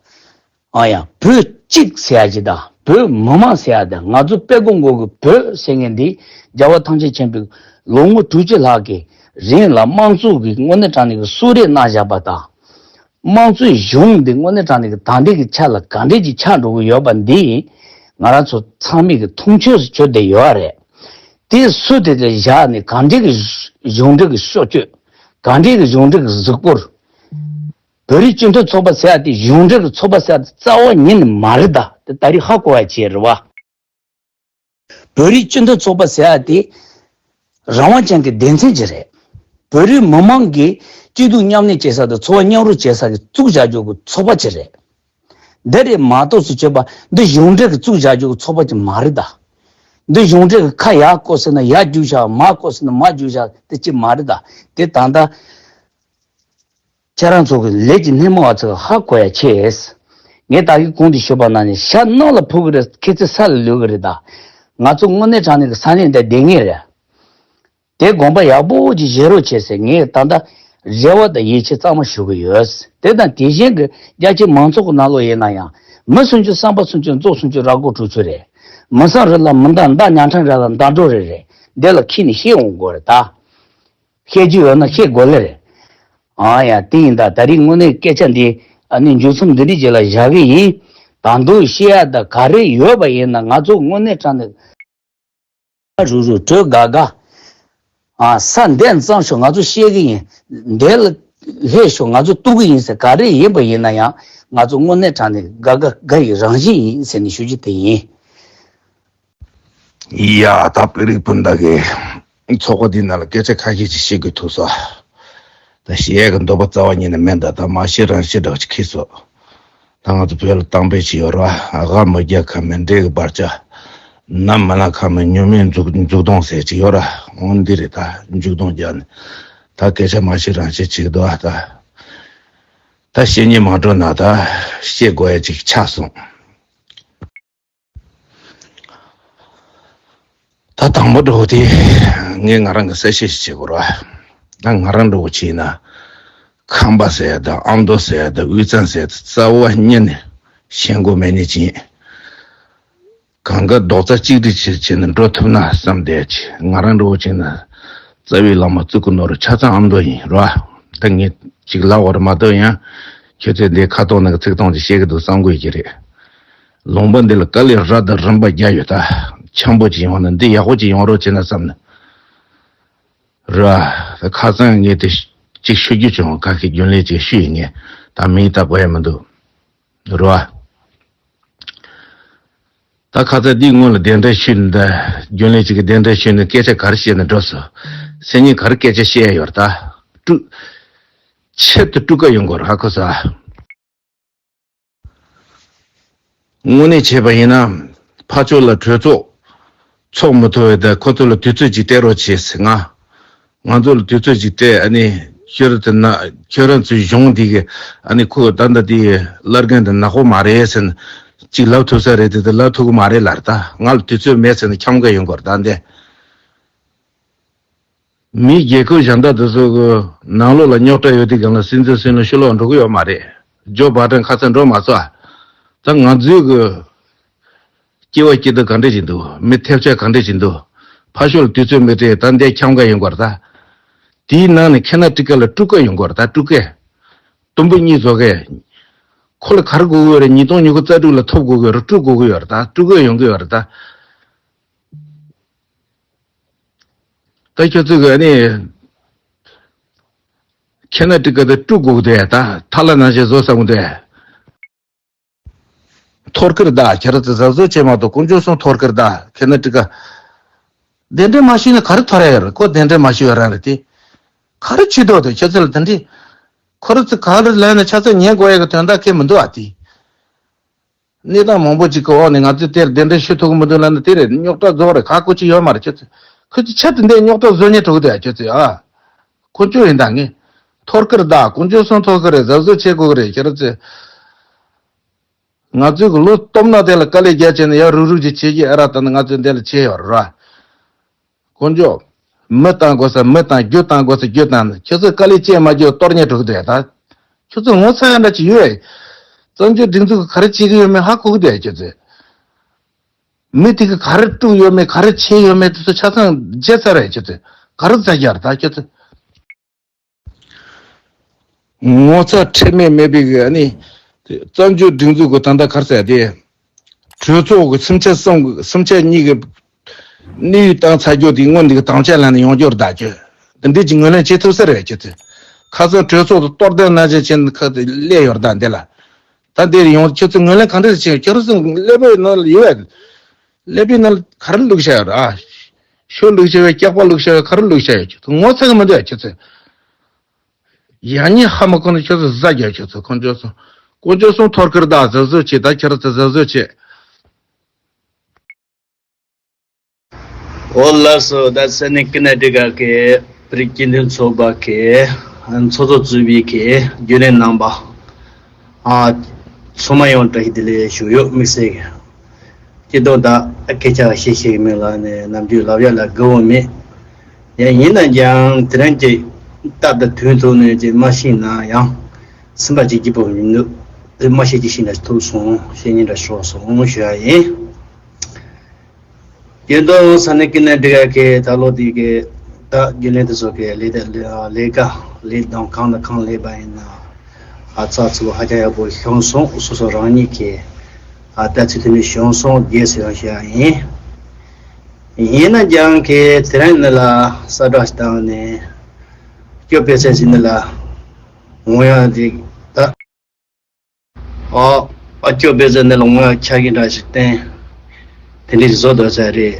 ཨ་ཡ། བོད་གཅིག་ཟེར་ཡ་ཅིག་དང་། བོད་མི་མང་ཟེར་ཡ་དང་། ང་ཚོ་དཔལ་མགོན་རྒྱལ་པོའི་བོད་ཟེར་མཁན་འདི་རྒྱལ་བ་ཐམས་ཅད་མཁྱེན་པའི་ལོ་ངོ་དྲུག་ཅུ་ལྷག་གི་རིང་ལ་དམངས་གཙོ་གི་དངོས་གནས་དྲང་གནས་ཀྱི་གསོལ་རས་གནང་བཞག་པ་དང་། དམངས་གཙོའི་གཞུང་འདི་དངོས་གནས་དྲང་གནས་ཀྱི་ད་ལྟའི་གི་ཆ་ལ་ག་འདྲས་ཀྱི་ཆགས་འགྲོ་གི་ཡོད་པ་འདི། ང་རང་ཚོ་ཚང་མས་ཀྱི་མཐོང་ཆོས་སུ་གྱུར་བསྡད་ཡོད་རེད། དེ་སུ་དེ་ལ་བཞག་ནས་གང་འདྲས་ཀྱི་གཞུང་འབྲེལ་གྱི་ཤོག་གཅོད། གང་འདྲས་ཀྱི་གཞུང་འབྲེལ་གྱི་གཟིགས་སྐོར། བོད་རིགས་སྤྱི་མཐུན་ཚོགས་པ་ཟེར་ཡ་དེ་གཞུང་འབྲེལ་གྱི་ཚོགས་པ་ཟེར་ཡ་དེ་རྩ་བ་ཉིད་ནས་མ་རེད་ད། དེ་ད་རེས་ཧ་གོ་ཡ་བྱས་རེད་བ། བོད་རིགས་སྤྱི་མཐུན་ཚོགས་པ་ཟེར་ཡ་དེ་རང་དབང་ཅན་གྱི་སྡེ་ཚན་ཅིག་རེད། བོད་རིགས་མི་མང་གིས་སྐྱིད་སྡུག་མཉམ་གནས་བྱེད་ས་དང་འཚོ་བ་མཉམ་རོལ་བྱེད་ས་གི་བཙུགས་བཞག་རྒྱུ་གི་ཚོགས་པ་ཅིག་རེད། འདི་རེད་མ་གཏོགས་སུ་བྱེད་པ་འདི་གཞུང་འབྲེལ་གྱི་བཙུགས་བཞག་རྒྱུ་གི་ཚོགས་པ་ཅིག་མ་རེད་ད། འདི་གཞུང་འབྲེལ་གྱི་ཁ་ཡར་བསྐོར་ཟེར་ན་ཡར་རྒྱུག་བཞག་མར་བསྐོར་ཟེར་ན་མར་རྒྱུག་བཞག་དེ་ཅིག་མ་རེད་ད། དེ་ད་ལྟ་ཁྱེད་རང་ཚོ་གི་ལས་ཀྱི་སྣེ་མོ་བ་ཚོས་ཧ་གོ་ཡ་ཆེ། ངས་ད་གིན་གོང་དུ་ཞུས་པ་ནང་བཞིན་ཇ་གནམ་ལ་ཕུབ་ཀྱི་རེད། མཁལ་རྩེ་ས་ལ་ལུད་ཀྱི་རེད་ད། ང་ཚོ་དངོས་གནས་དྲང་གནས་ཀྱི་ས་གནས་འདིར་བསྡད་མཁན་རེད། དེ་དགོངས་པ་ཡག་པོ་ཅིག་བཞེས་རོགས་བྱེད་ཟེར་ངས་ད་ལྟ་རེ་བ་དང་ཡིད་ཆེས་གཙང་མ་ཞུ་གི་ཡོད། དེ་དང་དེ་བཞིན་གྱི་རྒྱ་ཆེ་མང་ཚོགས་ཀྱི་ནང་ལོགས་ཡིན་ན་ཡང་། མི་སུམ་ཅུ་བསམ་པ་སུམ་ཅུ། མཛོ་སུམ་ཅུ་ར་སྒོ་དྲུག་ཅུ་རེད། མི་བསམ་རི་ལ་མི་འདའ། མདའ་ཉང་ཁྲང་ར་ལ་མདའ་སྒྲོ་རེ་རེད། འདི་ལ་ཁྱེད་ནི་ཤེས་འོང་དགོས་རེད་ད། ཤེས་རྒྱུ་ཡོད་ན་ཤེས་དགོས་ལེ་རེད། ཨ་ཡ། དེ་ཡིན་ད། ད་རིང་དངོས་གནས་སྐད་ཆ་འདི་ཨ་ནི་མཇུག་མཚམས་འདི་འདྲ་ཅིག་ལ་བཞག་གི་ཡིན། ད་དུང་བཤད་ཡ་ད་ག་རེ་ཡོད་པ་ཡིན་ན། ང་ཚོ་དངོས་གནས་དྲང་གནས་རུ་རུ་བྲོས་དགའ་དགའ། ཨ། ས་འདས་ཙམ་ཞིག་ང་ཚོ་བཤད་གི་ཡིན། འདས་ལ་སླེབས་ཞིག་ང་ཚོ་གཏུག་གི་ཡིན་ཟེར། ག་རེ་ཡིན་པ་ཡིན་ན་ཡང་ང་ཚོ་དངོས་གནས་དྲང་གནས་དགའ་དགའ་དགའ་ཡི་རང་བཞིན་ཡིན་ཟེར་ནས་ཞུ་རྒྱུ་དེ་ཡིན། ཡ། ད་བོད་རིགས་སྤུན་ཟླ་གི་ཚོགས་པ་འདི་ནང་ལ་སྐད་ཆ་ཁ་ཤས་ཤིག་བཤད་དགོས་ཐུག་སོང་། ད་བཤད་ཡས་ཀྱི་འདོད་པ་རྩ་བ་ཉིད་ནས་མེད། ད་ད་མ་བཤད་རང་བཤད་འདྲ་བ་ཅིག་ཁེལ་སོང་། ད་ང་ཚོ་བོད་ལ་གཏམ་དཔེ་ཅིག་ཡོད་ར། སྒ་མི་རྒྱག་ཁ་མི་འདྲེ་གི་བར་ཆ། ནམ་མ་ལངས་ཁ་མི་ཉུང་མེད་མཛུག་མཛུག་སྡོང་ཟེར་ཅིག་ཡོད་ར། འོ་འདི་རེད། ད་མཛུག་སྡོང་རྒྱག་ནས་ད་སྐད་ཆ་མ་བཤད་རང་བཤད་བྱེད་ཀྱི་འདུག་ཨ། ད་ད་བཤད་སྙིང་མ་བྲོ་ན་ད་བཤད་དགོས་ཡ་ཅིག་ཆགས་སོང་། ད་དང་པོ་འགྲོ་དེ་ངས་ང་རང་གི་གསལ་བཤད་ཞིག་བྱེད་དགོས་ར། ད་ང་རང་འགྲོ་བྱས་ན་ཁམས་པ་ཟེར་ཡ་དང་ཨ་མདོ་ཟེར་ཡ་དང་དབུས་གཙང་ཟེར་ཡ་དང་རྩ་བ་ཉིད་ནས་ཞེན་ཁོག་མེད་ནི་ཅིག་ཡིན། གང་ག་རྡོག་རྩ་གཅིག་སྒྲིལ་བྱེད་བྱེད་ནས་འགྲོ་ཐུབ་ན་བསམ་བསྡད་ཀྱི། ང་རང་འགྲོ་བྱས་ན་རྩ་བའི་བླ་མ་ཙུ་གུ་ནོར་ཆ་ཚང་ཨ་མདོ་ཡིན་ར། ད་ངས་ཅིག་ལབ་པར་མ་གཏོགས་ཡང་ཁྱོད་ཚོས་འདི་ཁ་ཐོག་ནས་ཚིག་ཐོག་ཅིག་བཤད་ཀྱི་འདུག་བསམ་དགོས་ཀྱི་རེད། ལུང་པ་འདི་ལ་དཀའ་ལས་རབ་དང་རིམ་པ་བརྒྱབ་ཡོད། ད་འཆམ་པོ་ཅིག་ཡོང་ན་འདི་ཡག་པོ་ཅིག་ཡོང་རོགས་བྱེད་ན་བསམ་ནས་ར། ད་ཁ་སང་ངས་དེ་ཅིག་ཤོད་རྒྱུ་བྱུང་། ཁ་ཁའི་རྒྱུན་ལས་ཅིག་ཤོད་ཡིན། ངས་ད་མིང་བཏགས་དགོས་ཡ་མི་འདུག་ར། ད་ཁ་ཚ་འདིའི་སྔོན་ལ་གདན་འདྲེན་ཞུས་ནས། ད་རྒྱུན་ལས་ཅིག་གིས་གདན་འདྲེན་ཞུས་ནས་སྐད་ཆ་ག་རེ་བཤད་ནས་འགྲོ་སོང་། སེམས་ཉིད་ག་རེ་སྐད་ཆ་བཤད་ཡ་ཡོད་རེད། ད་དཀྲུག་ཆེད་དུ་དཀྲུག་ག་ཡོང་དགོས་རེད། ཧ་གོ་སོང་ཨ། དངོས་གནས་བྱས་པ་ཡིན་ན་ཕར་ཕྱོགས་ལ་གྲོས་ཚོགས་ཚོགས་མི་ཐུབ་པས། ད་ཁོ་ཚོ་ལ་དུས་ཚོད་ཅིག་སྟེར་རོགས་བྱེད་ཟེར། ང་ང་ཚོ་ལ་དུས་ཚོད་ཅིག་སྟེར། ཨ་ནི་ཁྱོད་རང་ཚོ་ན་ཁྱོད་རང་ཚོའི་གཞུང་འདི་གི་ཨ་ནི་ཁོ་ད་ལྟ་དེ་བླ་རྒན་དེ་ནག་པོ་མ་རེད་ཟེར་ནས་ཅིག་ལབ་ཐུབ་ས་རེད་དེ། དེ་ལབ་ཐུབ་གི་མ་རེད་ལབ་རེད། ད་ང་ལ་དུས་ཚོད་མེད་ཟེར་ནས་འཁྱམ་ག་ཡོང་གི་རེད། ད་འདི་མིའི་རྒྱལ་ཁབ་གཞན་དག་དེ་ཚོ་གི་ནང་ལོགས་ལ་རྙོག་དྲ་ཡོད་དུས་སྒང་ལ་སྲིད་འཛིན་སྲིད་བློན་ཕྱི་ལོགས་འགྲོ་གི་ཡོད་མ་རེད། ཇོ་བྷ་ཏན་ཁ་སང་འགྲོ་མ་སོང་ཨ། ད་ང་ཚོའི་གི་སྐྱེ་བ་སྐྱེ་འདོད་ག་འདྲ་ཞིག་འདུག་མི་ཐེབས་ཆག་ག་འདྲ་ཞིག་འདུག་ཕར་ཕྱོགས་ལ་དུས་ཚོད་མེད་དེ་ད་འདས་འཁྱམ་ག་ཡོང་གི་རེད། ད་དེའི་ནང་ནས་ཁེ་ན་ཊི་ཀ་ལ་དཀྲུག་ག་ཡོང་གི་རེད། ད་དཀྲུག་ག་དུམ་བུ་གཉིས་བཟོ་ག། ཁོ་ལ་ག་རེ་དགོས་ཀྱི་ཡོད་རེད། ཉིས་སྟོང་ཉི་ཤུ་རྩ་དྲུག་ལ་ཐོབ་དགོས་ཀྱི་ཡོད་རེད། དཀྲུག་དགོས་ཀྱི་ཡོད་རེད། ད་དཀྲུག་ག་ཡོང་གི་ཡོད་རེད། ད་ད་ཁྱོད་ཚོས་གི་ཨ་ནི་ཁེ་ན་ཊི་ཀ་དེ་དཀྲུག་དགོས་ཀྱི་འདུག་ད་ཐ་ལ་ནང་བཞིན་བཟོ་བསམ་གི་འདུག་ཐོར་ཀིར་ད་ཁྱེད་རང་ཚོ་གཟབ་གཟབ་བྱེད་མ་གཏོགས་དཀོན་མཆོག་གསུམ་ཐོར་ཀིར་ད་ཁེ་ན་ཊི་ཀ། གདན་འདྲེན་མ་ཞུས་ན་ག་རེ་ཐོར་ཡ་ཡོད་རེད། ཁོ་གདན་འདྲེན་མ་ཞུས་ཡ་རང་རེད་དེ། ག་རེ་བྱེད་འདོད་དེ་ཁྱེད་ཚོ་ལ་དེ་འདྲི། ཁོ་རང་ཚོ་ག་རེ་ལབ་ན་ཆ་ཚང་ཉན་དགོས་ཡ་གི་དོན་དག་གང་ཡང་མི་འདུག་ཨ་དེ། གནས་སྟངས་མང་པོ་ཅིག་གི་འོག་ནས་ང་ཚོས་དེར་གདན་འདྲེན་ཞུ་ཐུབ་ཀྱི་མི་འདུག་ལབ་ན་དེ་རེད། རྙོག་དྲ་རྫོགས་རེད། ག་གོ་ཅི་ཡོད་མ་རེད་ཁྱེད་ཚོ། ཁོ་ཚོ་ཆེད་དུ་འདི་རྙོག་དྲ་བཟོ་ཉེན་འགྲོ་གི་འདུག་ཡ་ཁྱེད་ཚོས་ཨ། དཀོན་མཆོག་ཡིན་ད་ངས། ཐོར་ཀིར་ད་དཀོན་མཆོག་གསུམ་ཐོར་ཀིར་རེད། གཟབ་གཟབ་བྱེད་དགོས་ཀྱི་རེད་ཁྱེད་རང་ཚོས། ང་ཚོས་གི་ལོ་སྟོང་ན་དེ་ལ་དཀའ་ལས་རྒྱག་བྱས་ནས་ཡར་རུབ་རུབ་ཅིག་བྱེད་ཀྱི་ཨ་ར། ད་ནི་ང་ཚོས་འདི་ལ་བྱས་ཡོད་ར། དཀོན་མཆོག་མི་བཏང་དགོས་ས་མི་བཏང་། རྒྱུ་བཏང་དགོས་ས་རྒྱུ་བཏང་། ཁྱོད་ཚོས་དཀའ་ལས་ཅི་ཡང་མ་བརྒྱབ་གཏོར་ཉེན་འགྲོ་གི་འདུག་ཡ། ད་ཁྱོད་ཚོ་ངོ་ཚ་ཡ་འདྲ་ཅིག་ཡོད་ཡ། བཙན་བྱོལ་སྒྲིག་འཛུགས་ཀྱིས་ག་རེ་བྱེད་ཀྱི་ཡོད་མེད་ཧ་གོ་གི་འདུག་ཡ་ཁྱོད་ཚོས། མི་དེ་གིས་ག་རེ་དཀྲུགས་ཡོད་མེད་ག་རེ་བྱས་ཡོད་མེད་དེ་ཚོ་ཆ་ཚང་བརྗེད་ཚར་རེད་ཁྱོད་ཚོས། ག་རེ་མཛད་རྒྱུ་རེད་ད་ཁྱོད་ཚོས། ངོ་ཚ་ཁྲེལ་མེད་མེད་པའི་གི་ཨ་ནི། བཙན་བྱོལ་སྒྲིག་འཛུགས་ཀྱི་ད་ལྟ་ག་རེ་ཟེར་དེ། གྲོས་ཚོགས་ཀྱི་སུམ་ཆ་གསུམ་གྱི་སུམ་ཆ་གཉིས་ཀྱི་གནས་ཡུལ་བཏང་ཚར་རྒྱུ་དེ་སྔོན་འདི་གི་དམ་བཅའ་ལ་ནི་ཡོང་རྒྱུ་རེད་ད་ཁྱོད། འདི་འདྲས་ཀྱི་ངོས་ལེན་བྱེད་ཐུབ་ས་རེད་ཁྱོད་ཚོས། ཁ་སང་གྲོས་ཚོགས་དུ་གཏོར་ལྡན་ནང་བཞིན་བྱས་ནས་ཁ་དེ་སླེབས་ཡོད་རེད་ད་འདི་ལ། ད་འདིར་ཡོང་ཁྱོད་ཚོས་ངོས་ལེན་ག་འདྲས་བྱེད། ཁྱོད་ཚོ་ཀླད་པའི་ནང་ལ་ཡོད་པས། ཀླད་པའི་ནང་ལ་ག་རེ་བླུགས་བཞག་ཡོད་རེད་ཨ། ཤོ་བླུགས་བཞག་ཡོད། སྐྱག་པ་བླུགས་བཞག་ཡོད། ག་རེ་བླུགས་བཞག་ཡོད། ཁྱོད་ཚོ་ངོ་ཚ་གི་མི་འདུག་ཁྱོད་ཚོས། ཡག་ཉེས་ཧ་མ་གོ་ན་ཁྱོད་ཚོ་ཟ་རྒྱུ་ཁྱོད་ཚོ། དཀོན་མཆོག་གསུམ། དཀོན་མཆོག་གསུམ་ཐོར་ཀིར་ད་གཟབ་གཟབ་བྱེད། ད་ཁྱེད་རང་ཚོ་གཟབ་གཟབ་བྱེད། འོ་ལགས་སོ། ད་ས་གནས་ཀི་ན་ཏི་ཀ་གི་བོད་རིགས་སྤྱི་མཐུན་ཚོགས་པ་གི་ཚོགས་གཙོ་གཙོས་པའི་གི་རྒྱུན་ལས་རྣམ་པ། ཨ། ཚང་མ་ཡང་བཀྲ་ཤིས་བདེ་ལེགས་ཞུ་ཡོད། དམིགས་བསལ་གྱི་སྐྱིད་སྡུག་དང་སྐད་ཆ་བཤད་ཤེས་ཀྱི་མེད་ལ་ནས་ནམ་རྒྱུན་ལབ་ཡ་ལ་དགའ་བོ་མེད། ཡང་ཡིན་ན་ཡང་དེ་རིང་གི་སྟབས་དང་དུས་ཐོག་ནས་ཀྱི་མ་ཤེས་ན་ཡང་སེམས་པ་ཅིག་སྐྱིད་པོ་མི་འདུག་དེ་མ་ཤེས་ཀྱི་ཤེས་ན་ཐུག་སོང་། བཤད་སྙིང་འདྲ་ཞོག་སོང་ཞུ་ཡ་ཡིན། ཡིན་དུས་ས་གནས་ཀི་ན་ཏི་ཀ་གི་ད་ལོ་དེ་གི་ད་རྒྱུན་ལས་དེ་ཚོ་གི་ལས་ད་ལས་ཀ་ལས་སྟངས་གང་དང་གང་ལས་པ་ཡིན་ན། ཨ་ཙག་ཙིག་ཧ་ཅང་ཡག་པོ་བྱུང་སོང་། སོ་སོ་རང་ཉིད་ཀྱི་ཨ་ལྟ་ཚུལ་དེ་འདྲ་བྱུང་སོང་། རྒྱས་སུ་ཡང་བཤད་ཡ་ཡིན། ཡིན་ན་ཡང་གི་དེ་རིང་འདི་ལ་གསལ་བསྒྲགས་ཤིག་བཏང་ནས་སྐྱོ་དཔེ་ཚད་ཟིན་འདི་ལ་ངོ་ཡང་དེ་ད། ཨ། ཨ་སྐྱོ་དཔེ་ཚད་འདི་ལ་ངོ་ཡང་ཆ་རྐྱེན་འདྲ་ཞིག་བསྟན། དེ་འདྲ་ཞིག་བཟོ་འདོད་ཚད་རེད།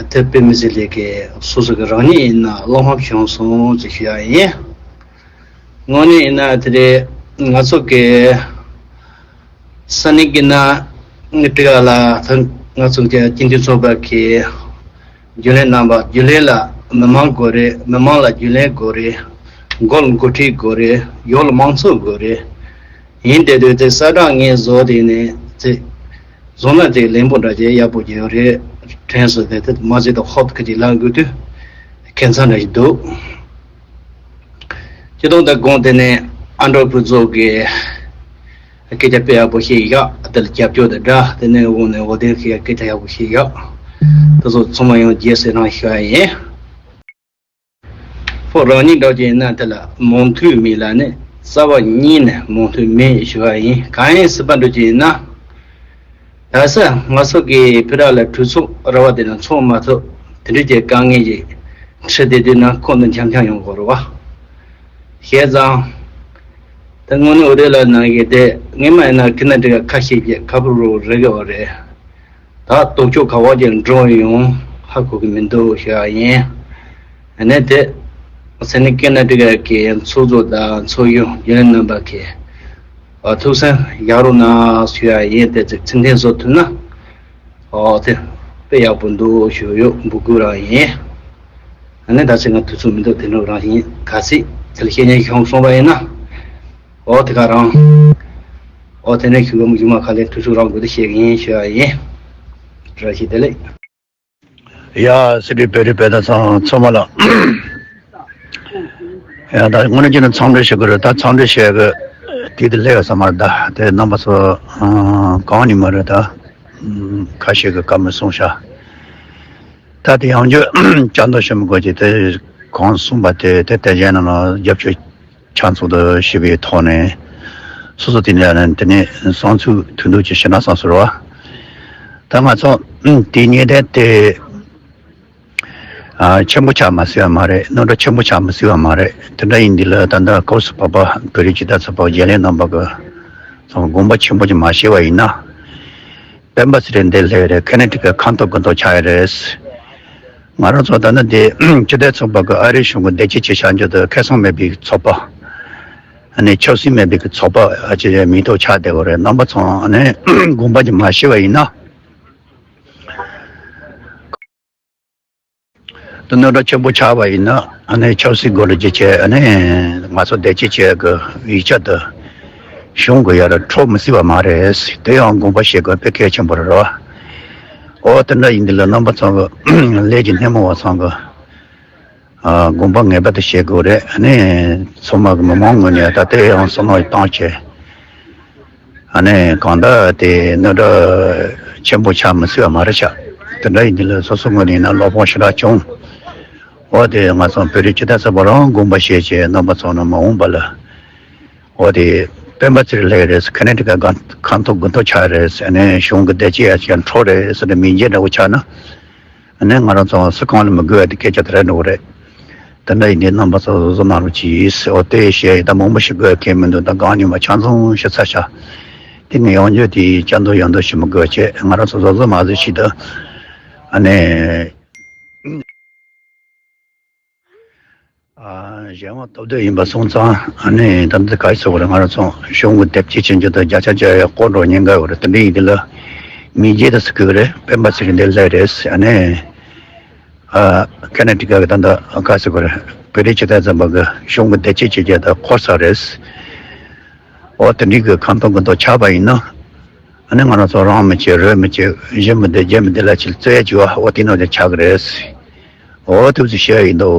དེ་དཔེ་མི་སྲིད་ལས་ཀའི་སོ་སོ་གི་རང་ཉིད་ཡིན་ན་བློ་ཕམ་བྱུང་སོང་ཅེས་ཞུ་ཡ་ཡིན། དངོས་གནས་ཡིན་ན་དེ་རེད། ང་ཚོ་གི་ ས་གནས་ཀྱི་ནང་ངས་དྲི་ག་ལ་ང་ཚོ་གི་སྤྱི་འཐུས་ཚོགས་པ་གི་རྒྱུན་ལས་རྣམ་པ། རྒྱུན་ལས་ལ་མི་མང་དགོས་རེད། མི་མང་ལ་རྒྱུན་ལས་དགོས་རེད། མགོ་ལ་འགོ་ཁྲིད་དགོས་རེད། ཡོག་ལ་དམངས་གཙོ་དགོས་རེད། ཡིན་དེ་དུས་དེ་གསལ་བསྒྲགས་ངས་བཟོ་དེ་ནས་དེ་བཟོ་ན་དེ་ལན་པོ་འདྲ་ཅིག་ཡག་པོ་ཅིག་ཡོད་རེད་དྲན་སོང་། དེ་དེ་མ་བཟོས་དུས་ཧོབ་ཁ་ཅིག་ལངས་དགོས་དུས་ཁྱད་མཚར་འདྲ་ཞིག་འདུག་སྤྱི་ཚོགས་དང་གོང་དེ་ནས་ཨ་འགྲོ་ཕུན་ཚོགས་ཀྱི་སྐད་ཆ་དཔེ་ཡག་པོ་བཤད་ཡག་དེ་ལ་རྒྱབ་སྐྱོར་དང་འདྲ། དེ་ནས་འོག་ནས་འོ་དེ་ཤེས་སྐད་ཆ་ཡག་པོ་བཤད་ཡག་དེ་ཚོ་ཚང་མ་ཡང་རྒྱས་སེ་རང་ཞུ་ཡ་ཡིན། ཕོ་རང་ཉིད་འདྲ་ཅིག་ཡིན་ན་དེ་ལ་མོས་མཐུན་མེད་ལབ་ནས་རྩ་བ་ཉིད་ནས་མོས་མཐུན་མེད་ཞུ་བ་ཡིན། གང་ཡིན་ཟེར་བ་འདྲ་ཅིག་ཡིན་ན། ད་ས་ང་ཚོ་གི་ཕི་ར་ལ་གྲོས་ཚོགས་ར་བ་དེ་ནང་ཚོགས་མ་ཐུབ། དེ་འདྲ་ཅིག་དཀའ་ངལ་ཅིག་འཕྲད་དེ་དུས་ན་ཁོང་དུ་འཆམ་འཆམ་ཡོང་དགོས་རེད་བ། བྱས་ཙང་། ད་དངོས་གནས་འོ་དེ་ལ་ནང་གི་དེ་ངས་མ་ཡིན་ན་ཁི་ན་ཏི་ཀ་ཁ་ཤས་ཀྱི་ཁ་བུ་རུ་རེ་གི་བ་རེད། ད་ལྡོག་ཕྱོགས་ག་བ་ཅིག་འགྲོ་ཡོང་ཧ་གོ་གི་མི་འདུག་ཞུ་ཡ་ཡིན། ཨ་ནི་དེ་ས་གནས་ཀི་ན་ཏི་ཀ་གི་ཚོགས་གཙོ་དང་ཚོགས་གཞོན་རྒྱུན་ལས་རྣམ་པ་གིས་ཨ་ཐུགས་སེམས་བཞག་རོགས་གནང་ཞུ་ཡ་ཡིན། དེ་ཚིག་ཚིག་འཐེན་བཟོ་ཐུབ་ན་ཨོ་དེ་དཔེ་ཡག་པོ་འདུག་ཞུ་ཡོད་འབུ་དགོས་རང་ཡིན། ཨ་ནི་ད་ཚེ་ང་དུས་ཚོད་མི་འདུག་དེ་འདྲ་རང་ཡིན། ག་ཚིག་དེ་ལ་བཤད་ཉན་བྱུང་སོང་བ་ཡིན་ན། ཨོ་དེ་ག་རང་། ཨོ་དེ་ནས་ཞུ་བ་མི་ཞུ་མ་ག་ལེ་དུས་ཚོད་རང་དགོས་དུ་བཤད་གི་ཡིན་ཞུ་ཡ་ཡིན། བཀྲ་ཤིས་བདེ་ལེགས། ཡ་སི་ཏི་བེ་རི་བེ་ད་ཚང་ཚང་མ་ལ། ཡ་ད་དངོས་གནས་ཀྱི་ནི་འཚམས་འདྲི་ཞུ་གི་རེད། ད་འཚམས་འདྲི་བྱེད་གི་དེ་དེ་ལས་ཡོད་ས་མ་རེད། ད་དེ་རྣམ་པ་ཚོ་གང་ནས་མ་རེད། ད་ཁ་ཤས་ཀྱི་བཀའ་མོལ་གསུངས་ཤག་ད་དེ་ཡང་བསྐྱར་བསྐྱར་ཟློས་ཞུ་མི་དགོས་ཀྱི་དེ་གང་གསུངས་པ་དེ་དེ་དེ་གཞན་རྣམས་ལ་རྒྱབ་སྐྱོར་ཆ་ཚང་དུ་ཞུས་པའི་ཐོག་ནས་སོ་སོ་དེ་ནས་དེ་ནས་བསམ་ཚུལ་མཐུན་འདུག་ཅིག་ཞུ་ན་བསམ་སོང་ར་བ། ད་ང་ཚོ་དེ་ཉེ་དེ་དེ་ཆེན་པོ་ཆགས་མ་སྲིད་པ་མ་རེད། རྣམ་གྲངས་ཆེན་པོ་ཆགས་མི་སྲིད་པ་མ་རེད། དེ་འདྲ་ཡིན་དུས་ལ་ད་ལྟ་སྐབས་སུ་བབ་པ་བོད་རིགས་སྤྱི་མཐུན་ཚོགས་པ་རྒྱུན་ལས་རྣམ་པ་གི་ཚང་དགོངས་པ་ཆེན་པོ་ཅིག་མ་བཞེས་པ་ཡིན་ན། སྤེན་པ་ཚེ་རིང་འདི་སླེབས་རེད། ཁ་ནས་ཏི་ཀ་ཁ་མཐོ་དགུ་མཐོ་ཆགས་ཡ་རེད། ང་རང་ཚོ་ད་ནི་འདི་སྤྱི་མཐུན་ཚོགས་པ་གི་ཨ་རིའི་གཞུང་གི་བདེ་སྐྱིད་ཆེད་བྱ་རྒྱུ་དེ་ཁེ་བཟང་མེད་པའི་ཚོགས་པ། ཨ་ནི་ཆབ་སྲིད་མེད་པའི་གི་ཚོགས་པ་ཨ་ཅེ་མིང་ཐོ་ཆགས་བསྡད་ཡོད་རེད། རྣམ་པ་ཚོ་ཨ་ནི་དགོངས་པ་ཅིག་མ་བཞེས་པ་ཡིན་ན། དེ་རྣམ་གྲངས་ཆེན་པོ་ཆགས་པ་ཡིན་ན་ཨ་ནི་ཆབ་སྲིད་སྒོ་ལ་རྒྱུ་ཆེ། ཨ་ནི་ང་ཚོ་བདེ་སྐྱིད་ཆེད་གི་ཡིག་ཆ་དེ་གཞུང་གི་ཡར་འཕྲོད་མི་སྲིད་པ་མ་རེད། དེ་ཡང་དགོངས་པ་བཞེས་དགོས་དཔེ་གལ་ཆེན་པོ་རེད་རོ། ཨོ་དེ་འདྲ་ཡིན་དུས་ལ་རྣམ་པ་ཚོ་གི་ལས་ཀྱི་སྣེ་མོ་བ་ཚང་གི་ཨ་དགོངས་པ་ངེས་པར་དུ་བཞེས་དགོས་རེད། ཨ་ནི་ཚང་མ་གི་མི་མང་ངོས་ནས་ད་ལྟའི་ཡང་བསམ་བློ་བཏང་བྱས། ཨ་ནི་གང་ལྟར་དེ་རྣམ་གྲངས་ཆེན་པོ་ཆགས་མི་སྲིད་པ་མ་རེད་ཤག་དེ་འདྲ་ཡིན་དུས་ལ་སོ་སོ་ངོས་ནས་ན་བློ་ཕམ་ཞེ་དྲག་བྱུང་། འོ་དེ་ང་ཚོ་བོད་རིགས་སྤྱི་མཐུན་ཚོགས་པ་རང་དགོངས་པ་བཞེས་བྱས་རྣམ་པ་ཚོ་ནང་མ་འོངས་པ་ལ། འོ་དེ་སྤེན་པ་ཚེ་རིང་སླེབས་རེད། ཁ་ནས་ཏི་ཀ་ཁ་མཐོ་དགུ་མཐོ་ཆགས་རེད། ཨ་ནི་གཞུང་གི་བདེ་སྐྱིད་ཡར་ཞེ་འཕྲོ་རེད་ཟེར་ནས་མིང་རྒྱས་འདྲ་བོ་ཆགས་ན། ཨ་ནི་ང་རང་ཚོ་སུ་གང་ལ་མི་དགོས་པའི་སྐད་ཆ་དེ་རེད་འགྲོ་གི་རེད། དེ་འདྲ་ཡིན་དུས་རྣམ་པ་ཚོ་གཟབ་གཟབ་གནང་རོགས་གྱིས། འོ་དེ་བཤད་ཡིན། ད་མང་པོ་ཞིག་དགོས་མཁན་མི་འདུག་ད་གང་ཉིན་མ་ཆ་ཚང་ཞིག་ཚར་ཤག་དེ་ནས་ཡང་བསྐྱར་དེ་བསྐྱར་ཟློས་ཡང་ཟློས་ཞུ་མི་དགོས་བྱས། ང་རང་ཚོ་གཟབ་གཟབ་མ་བཟོས་ཤིག་ད་ཨ་ནི། ཨ་གཞན་དབང་སྟོབས་ལྡན་ཡིན་པ་སོང་ཙང་ཨ་ནི་ད་འདི་ག་རེ་ཟེར་དགོས་རེད། ང་རང་ཚོ་གཞུང་གི་བདེ་སྐྱིད་ཅན་གྱི་ད་བརྒྱ་ཆ་བརྒྱ་ཡ་བསྐོར་འགྲོ་ཉེན་ཁ་ཡོད་རེད། དེ་འདྲ་ཡིན་དུས་ལ་མིང་རྒྱས་ད་ཟེར་གི་རེད། སྤེན་པ་ཚེ་རིང་འདི་སླེབས་རེད། ཨ་ནི་ཨ་ཁ་ནས་ཏི་ཀ་གི་ད་ད་ག་ཟེར་དགོས་རེད། བོད་རིགས་སྤྱི་མཐུན་ཚོགས་པ་གི་གཞུང་གི་བདེ་སྐྱིད་ཅན་གྱི་ད་འཁོར་ས་རེད། འོ་དེ་འདྲའི་གི་ཁ་མཐོ་དགུ་མཐོ་ཆགས་པ་ཡིན་ན། ཨ་ནི་ང་རང་ཚོ་རང་མི་བྱེད་རོལ་མི་བྱེད་གཞི་མི་བདེ་རྒྱུ་མི་བདེ་ལ་ཕྱིར་རྩོད་ཡ་བྱེད་པ་འོ་དེ་ནང་དེ་ཆགས་གི་རེད། འོ་ཐུགས་རྗེ་ཆེ་ཡིན་དོ།